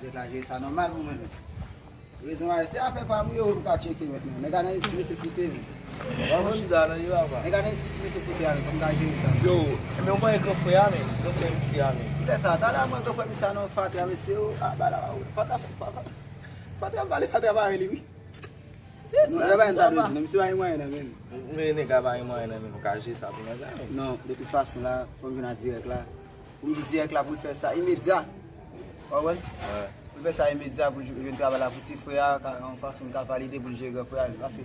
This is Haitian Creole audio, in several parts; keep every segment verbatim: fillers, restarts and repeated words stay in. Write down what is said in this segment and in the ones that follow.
Nèg la jere sa nòmal pou mwen menm. Rezon a, se afè pa m wi, yo pou ka tcheke mèt mwen. Nèg la nan nesesite menm. Ou konprann? Chita nan yo apa. Nèg la nan nesesite a, fò m ka jere sa. Yo, men ou pa gen gran frè a menm, gran frè misye a menm. Kilè sa? Talè a mwen gran frè misye a nan fatra mesye yo. Ah, ba la, fatra, fatra, fatra pale, fatra pale li wi. Non, yo pa yon tablo di, non, misye pa gen mwayen nan men l. Men nèg la pa gen mwayen nan men l, ou ka jere sa pou nèg la menm. Non, de tout fason la, fò m vin a dirèk la. Pou m di dirèk la pou l fè sa imedya. Ou konprann? Pou l fè sa imedya, pou l jwenn travay la pou ti frè a, ka, yon fason l ka valide pou l jere gran frè a. Paske,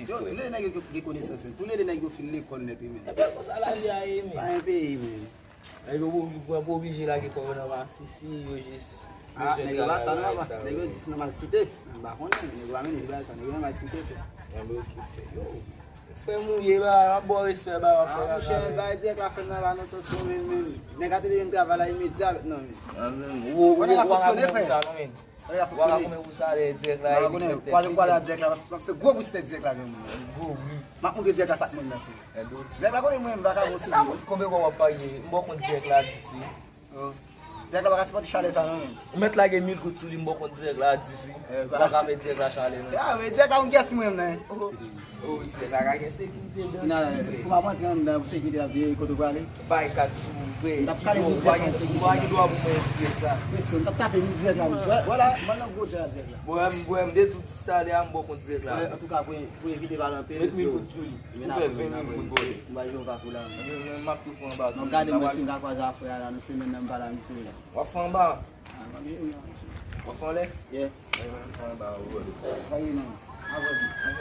yo, tou lè nèg yo gen konesans, men. Tou lè nèg yo fin lekòl nèt, wi, men. Ebyen, konsa lavi a ye, men. Pa yon peyi, men. Nèg yo pou, pou, pou oblije lage kò yo nan masisi, yo jis bezwen travay sa, nèg yo jis nan malsite. M pa konnen, nèg yo pa mennen bagay sa, nèg yo nan malsite, frè. Enben, okipe yo. Frè m ou ye, ba, m ap ba w respè, ba, m ap fè bagay. Ah, monchè, bagay dirèk la fè nan la, nan sans mwen menm, menm. Nèg a te dwe jwenn travay la imedya avèk non, men. Ah, menm. Ou, ou, ou pa ka konnen pou sa, non, men. Ou pa ka konnen pou sa, lè dirèk la, e li mèt tèt li. Kwaze m kwaze a dirèk la, m ap fè gwo bouch tèt dirèk la, menm. Gwo bri. M ap montre dirèk la sa k mwen nan, frè. Dirèk la konnen mwen, m vakabon sou li. Konbyen kòb w ap peye? M ba w kont dirèk la, dis wi. Oh. Dirèk la pa ka sipòte chalè sa non, menm. Ou mèt lage mil goud sou li, m ba w kont dirèk la a dis wi. Ou pa ka met dirèk la chalè non. Ya, men dirèk la konn kiyès ki mwen menm nan. Oh, dirèk la ka gen sekirite dan. Pou m ap rantre anndan, pou sekirite ap veye kote w prale. Bay kat sou ou, frè. M t ap kale dirèk la pou sekirite. Ou pa gen dwa pou mwen dirèk la. Mesye, m t ap tape ni dirèk la. Vwala, m nan gwo dirèk la. Bwè m, bwè m de tout talè a, m ba w kont dirèk la. Antouka, pou, pou evite pale anpil. Met mil goud sou li. Ou fè ven mil goud, bòdè. M ba yo kakou la. Mwen, mwen, m ap tou fè anba tou. Non, gade mwen si m ka kwaze a frè a la, nan semèn nan m pale a misye la. W ap fè anba? Ah, m ap jere non, mesye. W ap fè anlè? Yeah. Mwen, mwen, m fè anba, bòdè. Pa gen non. Avè di. Ok.